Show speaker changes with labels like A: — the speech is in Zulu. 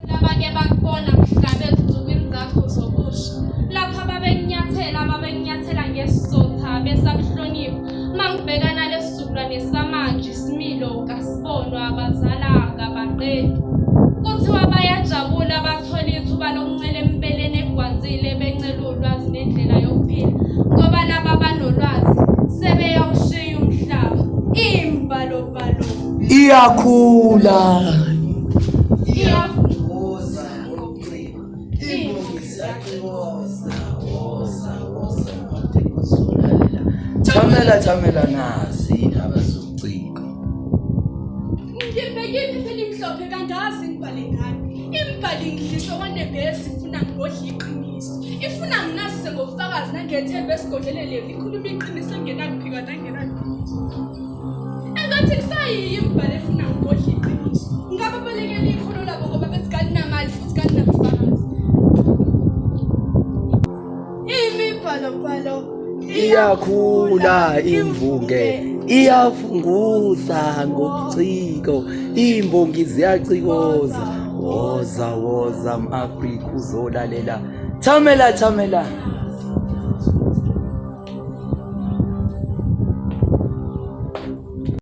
A: Labake bakubona mhla bezinsukwini zakho zobusha, lapha babekunyathela babekunyathela ngesizotha besakuhlonipha. Uma ngibheka nalesi sizukulwane samanje isimilo kasibonwa abazala kabaqedi. Kuthiwa bayajabula bathola ithuba lokuncela empeleni egwansile bencela ulwazi nendlela yokuphila ngoba laba banolwazi sebeyawushiya umhlaba. Imbalobalo.
B: Iyakhula.
A: Iyavuza
B: ngobuciko. Imbongi ziyacikoza. Woza woza mafika uzolalela. Thamela thamela nazi indaba zobuciko.
C: Ngibhekile phela imhlophe kangazi ngibhale ngani. Imbhali ngidlisa kwanembezi ifuna ngigodle iqiniso. Ifuna nginazise ngobufakazi nangethemba esigodlele leli ikhuluma iqiniso engenakuphika nangenakuphikiswa. Engathi kusayiyo imibhalo efuna ngigodle iqiniso. Ngabe balekela ikhono labo ngoba bethi kalinamali futhi kalinabufakazi.
D: Imibhalobhalo
B: Iyakhula imvunge iyafunguza ngobuciko imbongi ziyacikoza woza woza m-Afrika uzolalela thamela thamela.